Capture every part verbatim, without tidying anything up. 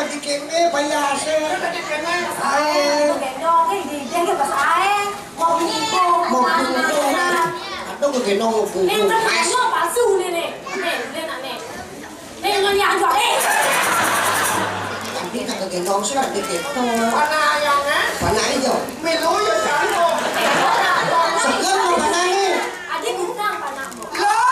Lagi kéné, payah asé. Lagi kéné. Aé. Gendong, eh, di, di, di, pas aé. Mau bungkung, mau bungkung. Atau ke gendong mau bungkung. Ini kan gendong palsu nih, nih. Nih, nih, nak, nih. Nih, lu yang jual, eh. Tapi tak ke gendong sih, ada gitu. Mana ayamnya? Mana aja? Melu ya, jangan. Seger mau mana nih? Adik bukan, mana? Lo!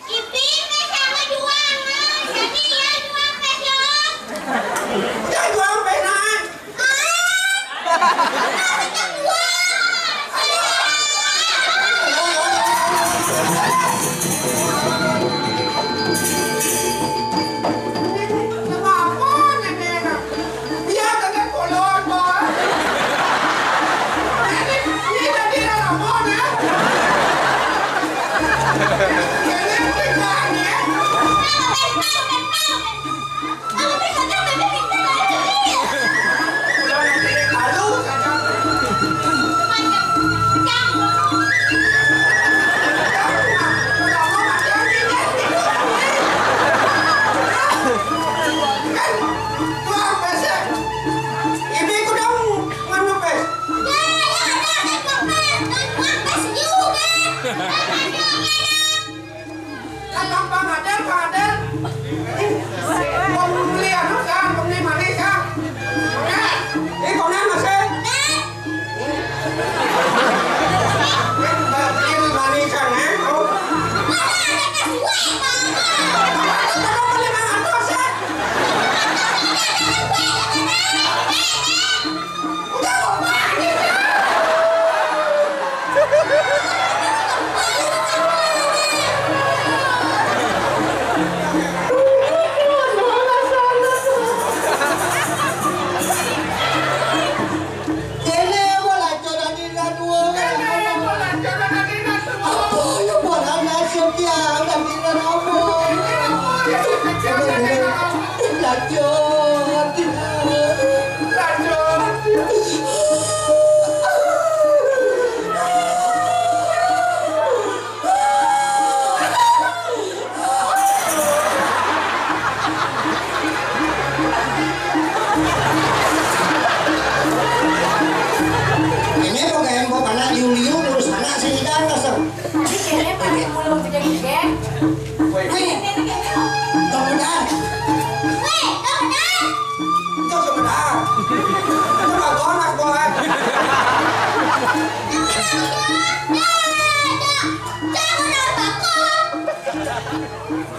Ipin teh sama juang, jadi iya juang teh, Jong. Iya juang teh, nah. Ah, kita juang. Sama apa, Nenek? Iya, kakak kolot, Bos. Ini, ini tadi ada apa, ya? Ini apa, ya? Kalau nanti lalu, Kan Bang Adel, Bang Adel. Bang beli anu kan, beli manis kan. Bang Adel. Eh, Bang Adel masih? Beli manis kan, eh? Oh. Beli manis kan? Kéné bola coran dina dua. Kéné bola coran dina dua. Apa ya bola nasib ya, udah dina apa? Kéné, kéné. Lacur. Lacur. Ini kok kayak mau panas liu-liu, terus panas sih, kan, kesel. Tadi kayaknya pakai mulung gede-gede. Wih, wih. Tunggu dah. Wih, tunggu dah. Itu sebentar. Itu mah gonak, gonak.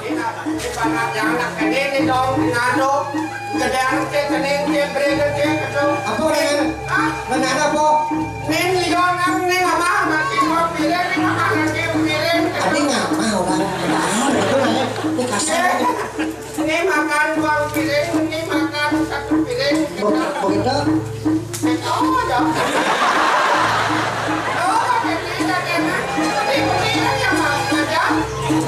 Ini, ini para anak ini, ini dong, ngado. Gedean ke, kening ke, berege ke, gitu. Apa, Ren? Hah? Benar apa? Ning lion ang ning ama, mati mau piring, ini makan lagi piring. Tadi ngapa orang? Benar, itu nanya. Ini kasar. Ini makan dua piring, ini makan satu piring. Be-, begitu? Oh, ya. Oh, pakai piring aja, nah. Ini piring aja, Bang, aja.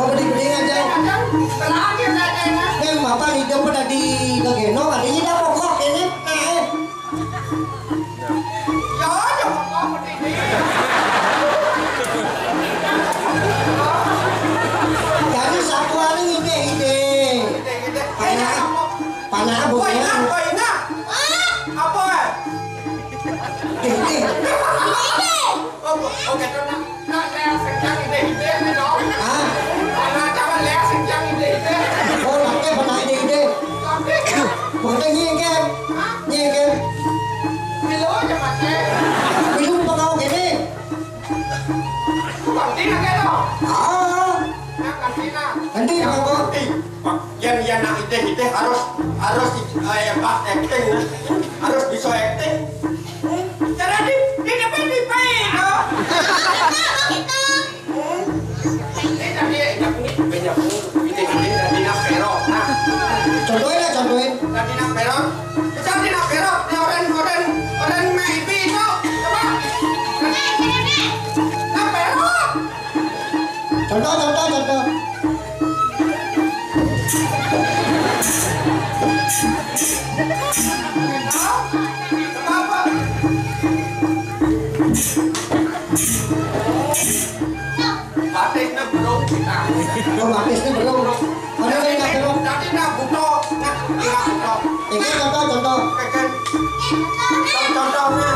Oh, di piring aja. Aja, terakhir aja, nah. Yang bapak hidup pada di Gegeno, artinya dia pokok ini. Nah, eh. Ya, ya, pokok ini. Jadi satuan ini ide-ide. Ide-ide. Karena Panah, Boy, boy, ingat, boy, ingat. Apa? Dede. Oh, bo-, oh, gitu, nak. Nak, saya senjang ide-ide, nih, dong. Hah? Anak cawan, saya senjang ide-ide. Oh, pakai panah ide-ide. Tina kena. Ah. Nah, kan Tina. Nanti yang apa? Yang, yang nak itih-itih harus, harus, eh, pas acting, ya. Harus bisa acting. Cara di, di depan di baik, no. Ini tadi, ini, ini, ini, ini, ini, ini, ini, Contohin lah, contohin. Tadi nak perot. Bisa di nak perot. Ini orang, orang, orang main itu. Coba. Nak perot. Contoh, contoh, contoh. Apa? Batisnya belum kita. Oh, batisnya belum. Mana yang nggak belum? Tadi nggak butuh. Nah, nggak butuh. Ini contoh, contoh. Contohnya.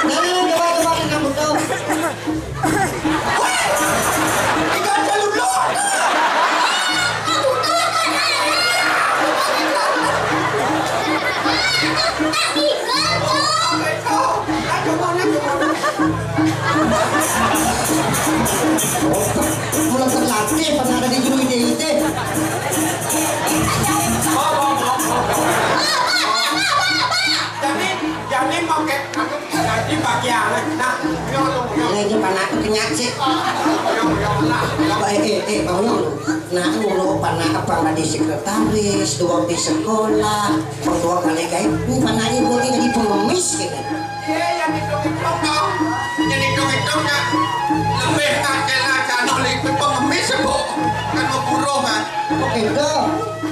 Nah, coba, coba, kita butuh. Mulai terlatih pas ada di guru ide-ide. Jadi, jadi pakai anu, jadi bagian. Nah, yo, yo, yo. Ini panakku kenyat sih. Yo, yo, lah, yo. Eh, eh, eh, Bang Yong. Nah, aku dulu pernah abang tadi sekretaris, dua di sekolah, orang tua kali kayak, ini pernah ibu ini jadi pengemis gitu. Iya, yang hitung-hitung dong. Yang hitung-hitung ya. Lebih ngacil aja, no, lebih pengemis, Bu. Kan mau buruh, kan. Oke, dong.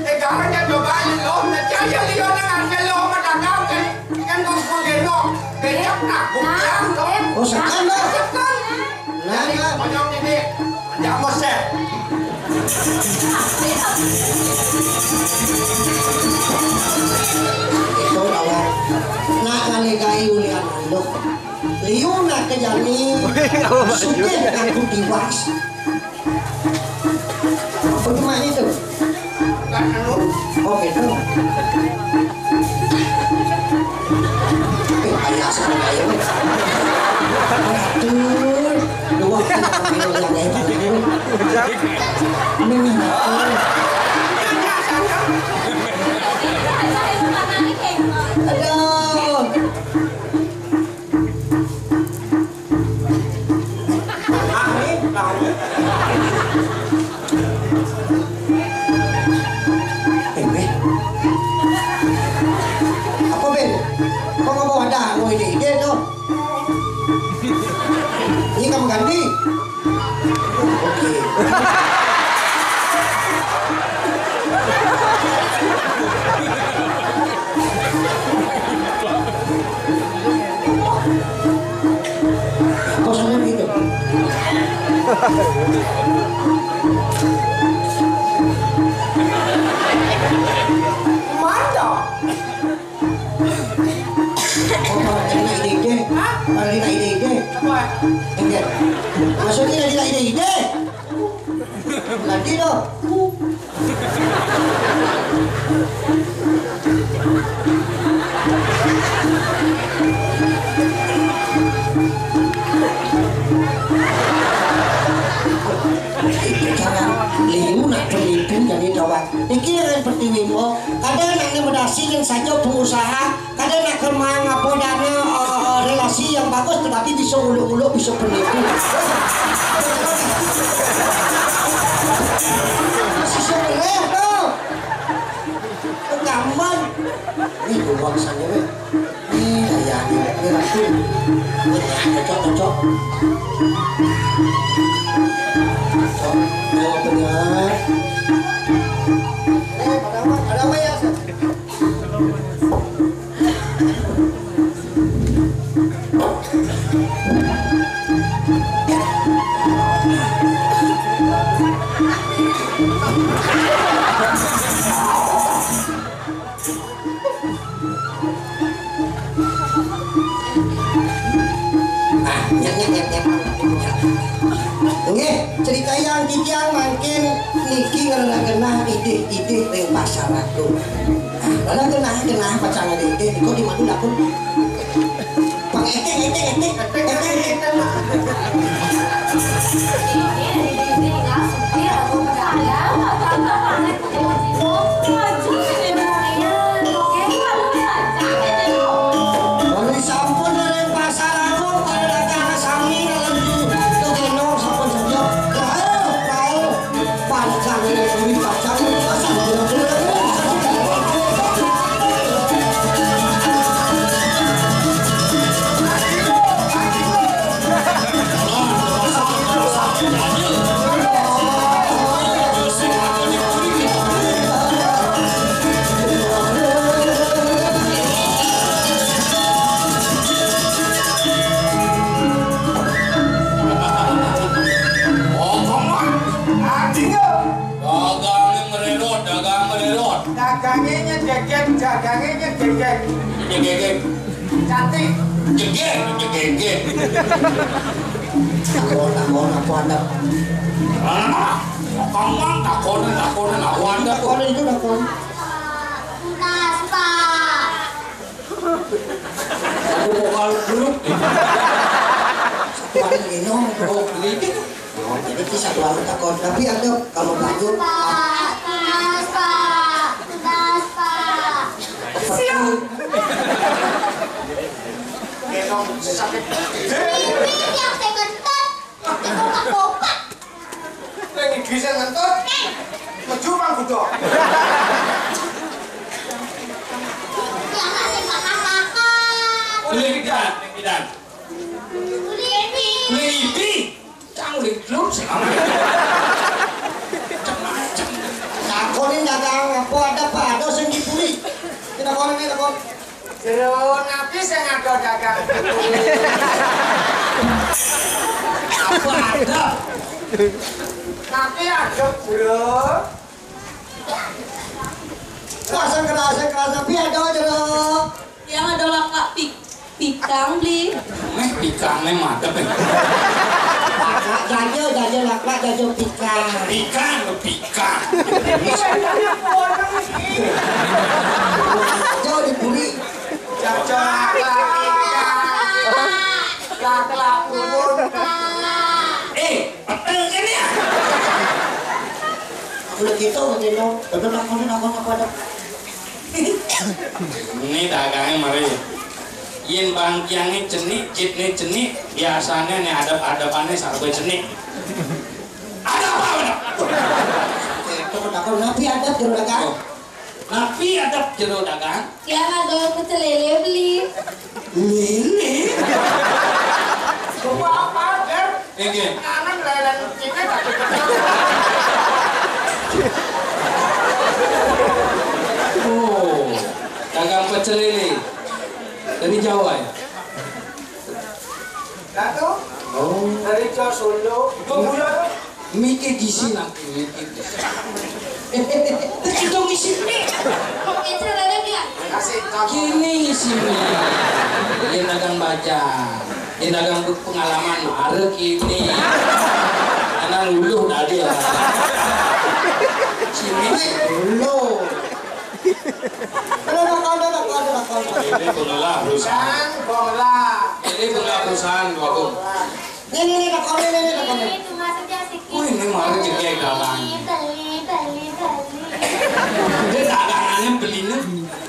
Eh, jangan ya coba lo, nanti aja Lio nang ngacil lo sama dagang, kan. Kan kok mau gendong, becek nah, bukan. Oh, sekarang, dong. Sekarang. Nah, nah. Konyol ini, jangan mosek. Itu lawan. Nak kali gai ulian anu. Liu nak kejani. Sugih aku diwas. Bagaimana itu? Oke, tuh. Eh, ayah sama ayah, weh. Aduh, dua kali yang gaya tadi. Ini nih, aduh. Aduh. Lari, lari. Eh, Ben. Apa, Ben? Kok nggak bawa dangu ini? Ide tuh. Ini kamu ganti. Oke. Kosongnya gitu. Mantap. Oh, ini ide-ide. Hah? Kalau ini ide-ide. Apa? Ide. Maksudnya ini ide-ide. Lagi dong. Liu nak penipu jadi dawat. Iki dengan pertiwi mo, kadang nak medasi yang saja pengusaha, kadang nak kemang apa dana, eh, eh, relasi yang bagus, tetapi bisa uluk-uluk, bisa penipu. Masih sebelah tu. Gampang. Ni buang sana weh. Ni ayah ni, ni ratu. Ni cocok, cocok. Cocok. Oh, benar. Eh, ada apa? Ada apa ya? Nggih, cerita yang Kiki Yang mangkin niki ngenah-ngenah idih-idih ring pasar aku. Ngenah-ngenah pacang idih-idih niku di madu lakun. Pangedih-edih-edih, edih-edih. Mangkin sampun ring pasar aku, pada dagang sami, lalu tuh gendong sampun saja. Rauh, rauh. Pacang ini duit pacang, pasang gula-gula. Dagangnya mererot, dagang mererot. Dagangnya nyegeget, dagangnya nyegeget. Nyegeget. Cantik. Nyegeget, nyegeget. Takon, takon, aku ada. Mana? Kamu takon, takon, aku ada. Takon itu takon. Entas, Pak. Aku mau kalau grup. Satu hari minum, oh, beli itu. Oh, jadi ki satu anu takon, tapi ada kalau baju, ah. Tunas, Pak. Tunas, Pak. Siap. Gendong sakit. Mimpi yang saya kentut, dikopak-kopak. Ning iki sing ngentut. Meju pang budok. Yang masih makan-makan. Boleh tidak? Tidak. Boleh. Boleh. Cang udah belum sih. Macam-macam. Takonin dagang apa ada, Pak? Ada sing dibuli. Kita kono, kita kono. Jero napi sing ada dagang? Apa ada? Napi ada, Bro. Wah, sing keras, sing keras, napi ada, Jero? Yang ada laklak pik pikang beli. Meh pikang meh madep, eh. Laklak jaja, jaja laklak, jaja pikang. Pikang, pikang. Jaja dibuli. Jaja laklak pikang. Laklak bubur. Eh, betul kan ya? Udah gitu, gitu. Betul, aku, aku, aku ada. Ini dagangnya mari. Yen bangkiange cenik, citne cenik, biasane nek adep-adepane sarbe cenik. Ada apa, ada? Itu takon napi adep jero dagang? Oh. Napi adep jero dagang? Yang ada pecel lele beli. Lele? Coba apa, Dep? Nggih. Tangan lelen kene tak ketok. Oh, dagang pecel lele. Dari Jawa ya? Datu? Oh. Dari Jawa Solo. Ibu Buya. Mikir di sini, mikir di sini. Terus kita ngisi mie. Oke, caranya dia. Kasih contoh. Gini ngisi mie. Dia dagang baja. Dia dagang pengalaman. Ada gini. Karena luluh tadi lah. Sini dulu. Ada, ada, ada. Ini pengelah perusahaan. Pengelah. Ini pengelah perusahaan, Bapak. Ini, ini, ini, ini, ini. Ini tuh maksudnya si Wih, ini malah jadi dalang. Beli, beli, beli, beli. Dia dagangannya belinya.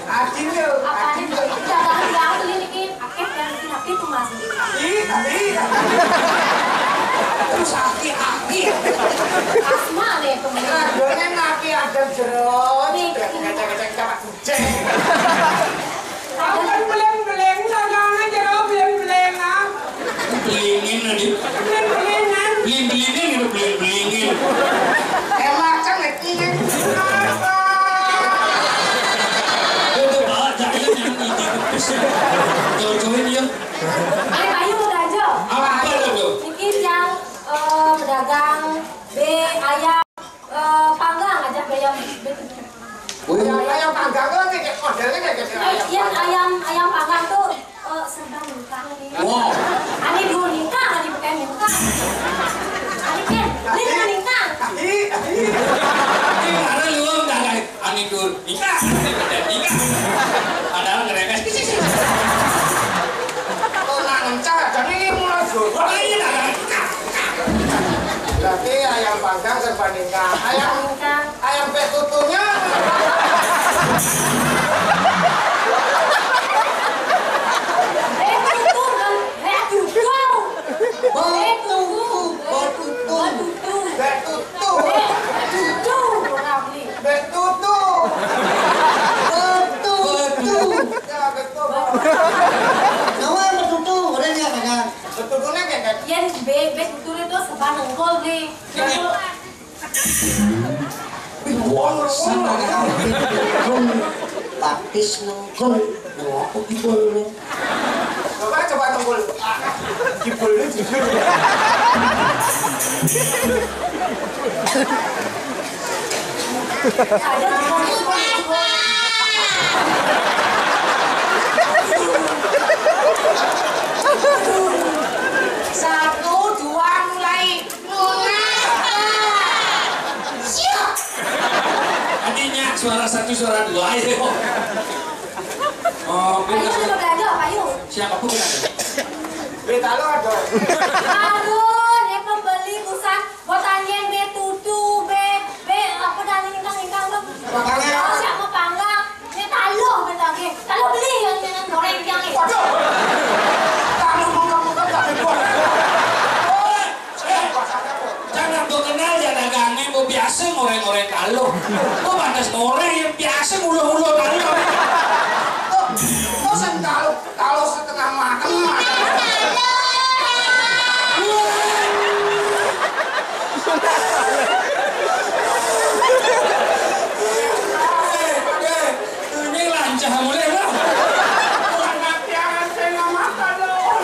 Adin yo, apa adin nih? Dagangan yang beli nih, Kin. Akeh yang bikin tapi itu masih. Ih, tapi. Terus aki-aki. Asma deh, temen. Nah, gue kan aki ada jerot. Nih. Ngecek-ngecek sama kucing. Aku kan beleng-beleng, tangannya jerot beleng-beleng, ah. Belingin tadi. Beleng-belengan. Beling-belingin itu, beling-belingin. Emak kan ngerti kan? Kenapa? Itu bawa jahil yang ini. Jojoin dia. Ayo, ayo, udah aja. Apa, apa itu? Bikin yang, eh, pedagang B ayam, eh, panggang aja, B ayam. Wih. Ayam, ayam panggang tuh, kayak modelnya kayak gitu. Eh, ayam iya, panggang. Ayam, ayam panggang tuh, eh, serba murah nih. Wow. Ane dua ningkang, ane bukan ningkang. Ane kan, ini bukan ningkang. Nikah, nikah. Padahal ngerepes. Kok nak ngencah, jadi ini mulai jorok. Oh, iya, nah, nikah. Berarti ayam panggang serba nikah. Ayam, ayam petutunya. Betutu, kan? Betutu. Betutu, betutu. Betutu. Betutu. Betutu. Betutu. Betutu. Ya, betul. Nama betutu? Orang dia kagak. Betutune kayak Yen be, be tutune to sepan nengkol, Bli. Nengkol. Wong, wong, wong. Taktis nengkol. Wah, apa gitu, ya? Coba, coba nengkol. Kibul ini jujur. Satu, dua, mulai. Siap. Artinya suara satu, suara dua, ayo. Oh, Ayo, bener. Sudah belajar, Pak Yu. Siapa pun ada. Berita lo ada. Aduh, ini pembeli busan. Gua tanyain be tutu, be, be, apa dah, ingkang, ingkang, Bang? Makanya. Oh, siapa panggang? Ini taluh, be, tagih. Taluh beli yang, yang goreng, yang ini. Waduh. Taluh mongkak-mongkak, tagih gua. Oi, eh, jangan gua kenal ya dagangnya, gua biasa ngoreng-ngoreng taluh. Gua pantas ngoreng yang biasa nguluh-nguluh taluh. Gua, gua sing taluh. Kalau setengah mateng, mateng. Eh, eh, ini lancah mulai, Bang. Kurang ajar, saya nggak makan, loh.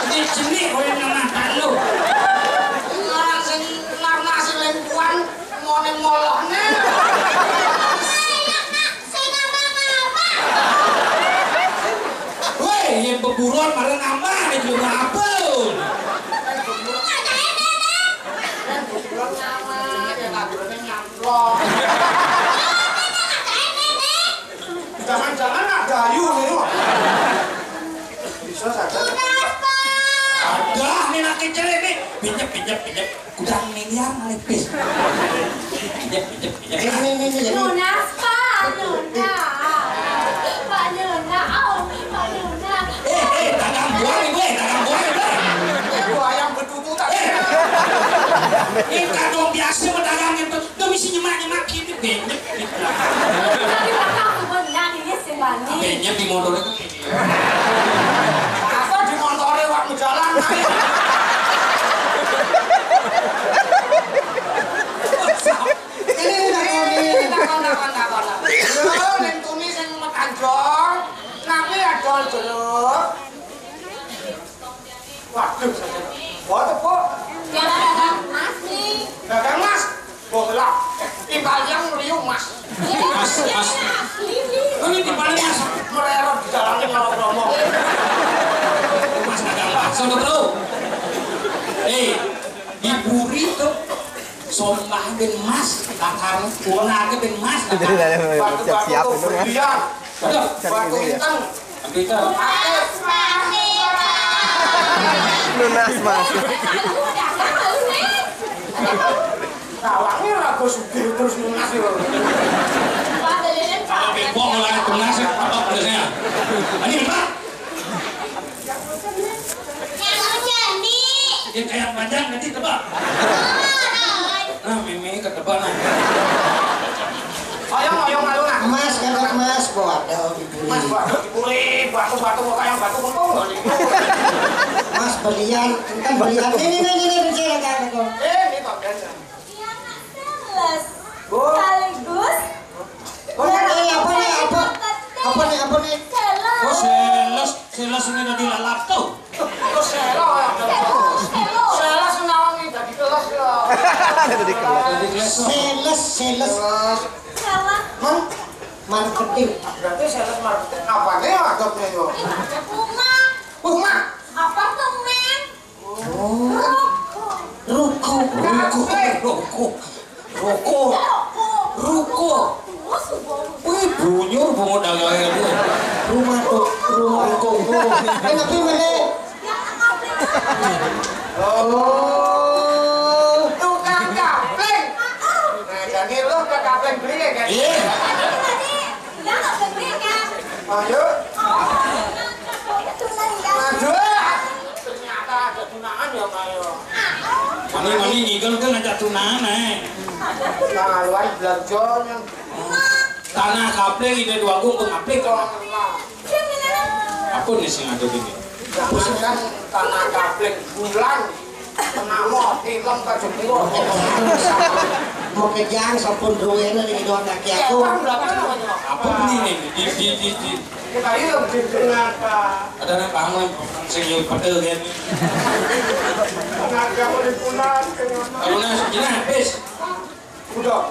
Ini jenik, orang nggak makan, loh. Orang sing ngarana sing lengkuan, mau ning molohne. Sing apa-apa. Woi, yang beburuan malah nambah, dia juga mau apa? Beburuan nambah, dia lagunya nyamplok. Jangan-jangan ada ayu ini, Wak. Bisa saja. Ada, ini laki cerai nih. Pinjam, pinjam, pinjam. Udah miliar ngalih bis. Pinjam, pinjam, pinjam. Ini, ini, ini, ini. Lunas, Pak, lunas. Pak, lunas. Oh, Pak, lunas. Eh, eh, dagang buah nih, gue, dagang buah nih, gue. Ini buah yang betutu tak? Eh. Ini kantong biasa, dagang itu. Tuh, mesti nyemak-nyemak gini, banyak. Tapi Pak, aku benar, ini sih, Bani. Banyak di motor itu. Apa di montore waktu jalan, Pak? Ini, ini, ini, ini. Takon, takon, takon, takon. Lho, ning Tuni sing metanjong, nang kuwi adol jeruk. Waduh, saja. Buat apa? Dagang emas nih. Dagang emas? Bola. Timbal yang meliu emas. Mas, Mas. Ini timbal emas. Mererot di jalan ini kalau promo. Mas, dagang emas. Sono, Bro. Eh, di Puri tuh sombah ben emas, bakar. Wong akeh ben emas, bakar. Batu-batu siap-siap tuh itu, Mas. Berlian. Aduh, batu inten. Batu inten. Lunas, Mas. Tawange rago sugih terus lunas lho. Kalau bengkok malah lunas, apa tulisnya? Ini apa? Yang kayak panjang nanti tebak. Nah, meme ketebak, nah. Ayo, ayo, ayo, nah. Mas, enak, Mas. Bawa ada, oh, dibeli. Mas, bawa ada, dibeli. Batu, batu, kok kayak batu, kok, kok, kok. Mas, belian. Kan belian. Ini, ini, ini, ini, ini, ini, ini. Eh, ini kok, kan. Iya, Mas, sales. Oh. Sekaligus. Oh, ini apa nih? Apa? Apa nih? Apa nih? Sales. Oh, sales. Sales ini tadi lalap tuh. Terus selo, ya. Selo, selo. Sales nawangi dadi kelas, ya. Dadi kelas. Dadi kelas. Sales, sales. Kelas. Sales. Man-, marketing. Berarti sales marketing apa nih maksudnya, yo? Rumah. Rumah. Apartemen. Oh. Ruko. Ruko. Ruko. Ruko. Ruko. Ruko. Kuku. Wih, bunyur bungut dagange. Rumah tuh, rumah kuku. Eh, tapi mana? Oh, tukang kapling. Nah, jadi lu ke kapling beli ya, kan? Iya. Ayo. Aduh. Ternyata ada tunangan ya, Mayo. Mani, mani ngigel kan ngajak tunangan, eh. Nah, luar belanja yang tanah kapling, ide dua gunggung kapling. Apa nih sing ada gini? Jangankan tanah kapling, bulan tengah mau, tilam tak jebol. Mau kejang sampun duwene ning doang kaki aku. Apa nih nih? Di, di, di, di. Kita yuk, di, di, apa? Ada nang paham, sing yuk pedel kan? Anak kamu di bulan, kenapa? Kalau nasi gini habis. Udah.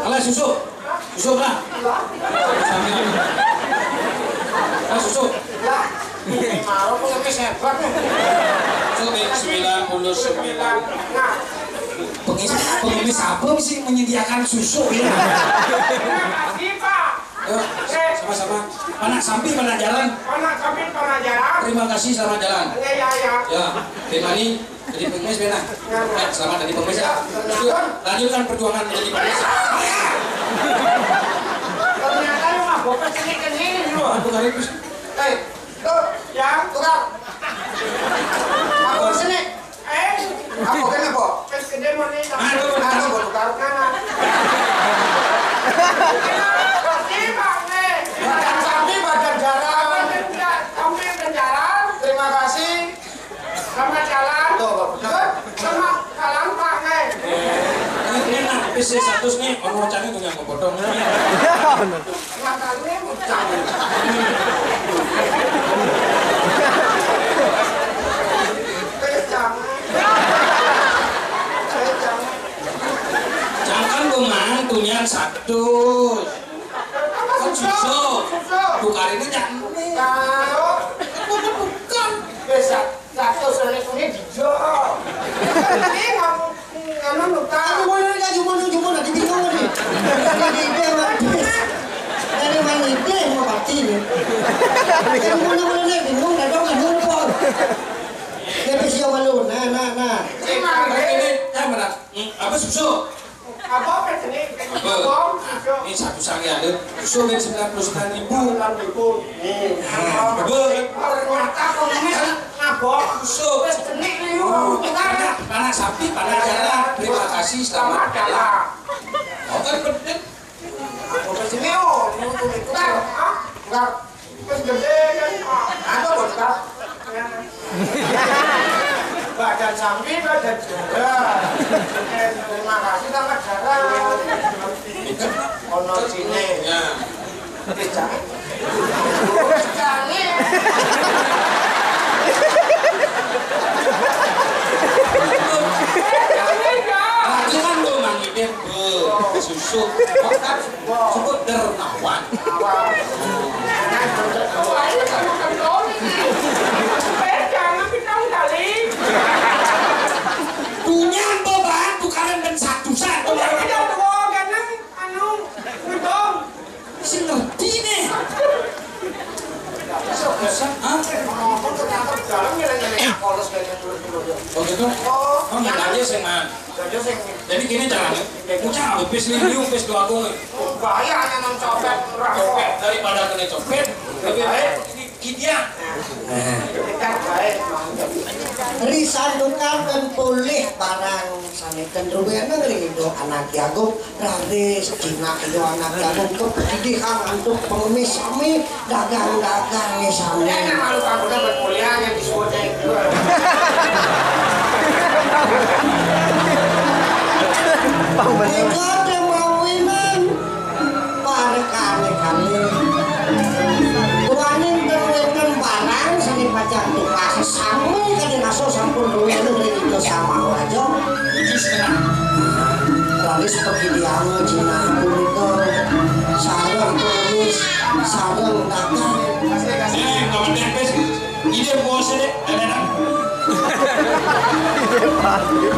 Alah, susu. Susu lah. Sambil. Ah, susu. Lah. Ini marah kok sampai sebat nih. Susu sembilan puluh sembilan. Nah. Pengemis, pengemis apa sih menyediakan susu ya? Terima kasih, Pak. Yuk, sama-sama. Panak sampi, panak jalan. Panak sampi, panak jalan. Terima kasih, selamat jalan. Iya, iya, iya. Ya, terima kasih. Jadi pengemis benar. Ya, selamat jadi pengemis ya. Yuk, lanjutkan perjuangan menjadi pengemis. Ternyata lu mah bokep kene-kene lu. Aduh, kali itu. Eh, tuh, ya, tukang. Aku sini. Eh, apa kene, Pak? Wis gede mau nih. Aduh, aduh, tukang. Badan sapi, badan jaran. Sampai penjara. Terima kasih. Selamat jalan. Tuh, Pak. Selamat jalan, Pak, nih. Ini enak, P C seratus nih, ono cari tuh yang kepotong. Iya, bener. Matanya mucang. Jangan. Jangan gue mantunya satu. Apa susah? Susah. Tukar ini jangan. Tahu. Bukan. Biasa. Satu sore kuwi dijok. Iki ngomong anu nuka. Aku mau nanya, cuma, cuma, nanti bingung nih. Dari ide, Mas. Dari mana ide, mau pasti nih. Jadi mana, mana nih, bingung, ada bingung, Pol. Dia pasti yang malu, nah, nah, nah. Ini, eh, mana? Hmm, apa susu? Apa, apa jenis? Apa? Apa? Ini satu sari ada. Susu kan sembilan puluh sembilan ribu. Sembilan ribu. Nah, betul. Ternyata pengemis ngabok. Susu. Wis jenis liu. Oh, anak, anak sapi, anak jalan. Terima kasih, selamat jalan. Oh, kan bener. Apa jenis, oh, ini untuk itu. Tukar, ah? Tukar. Wis gede kan. Ada bos, Kak? Badan sampi, badan juara. Terima kasih sama jalan. Ono sini. Ya. Wis jangan. Wis jangan. Lagi kan tuh Mang Ipin, tuh, susu. Cukup dermawan. Dunia apa, Bang? Tukaran dan satu-satu. Sing ngerti nih. Hah? Oh gitu? Oh, nggak aja sih, Man. Jadi gini caranya. Ucap habis nih, liu habis dua aku nih. Bahaya, hanya nang copet, murah. Copet, daripada kena copet, lebih baik ini dia. Risan tukar dan polih barang sami kendruwe nang ring indo anak jagung, raris jinak indo anak jagung kepedidihan antuk pengemis sami. Dagang-dagang nih sampean. Enak malu kampungnya berkuliah yang disuruh cek. Bang bener. Tiga kemawinan parekane kali. Waning terweten barang seni pacang tukas sami kali ngaso sampun duwe ring Indo sama raja. Tujuh setengah. Ralis pegiliange jinah punika sareng tulis sareng dagang. Eh, kapan tempes? Ide bos deh, ada dah. Ide balik.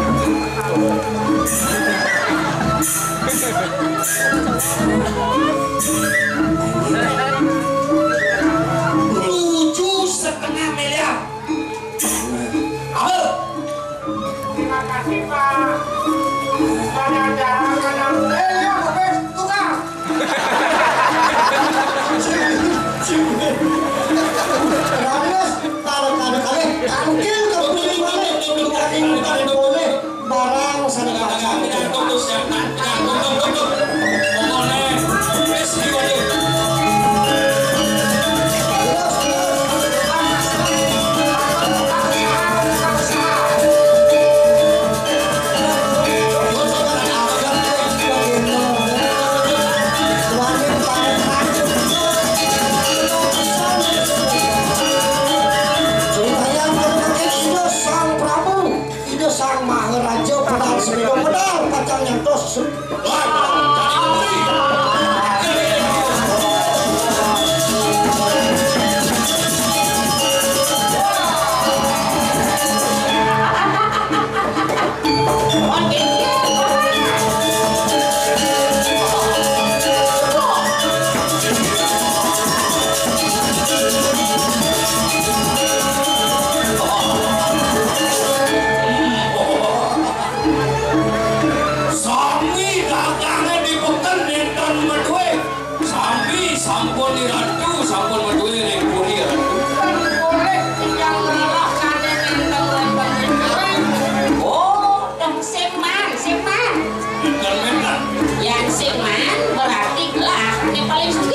Além de tudo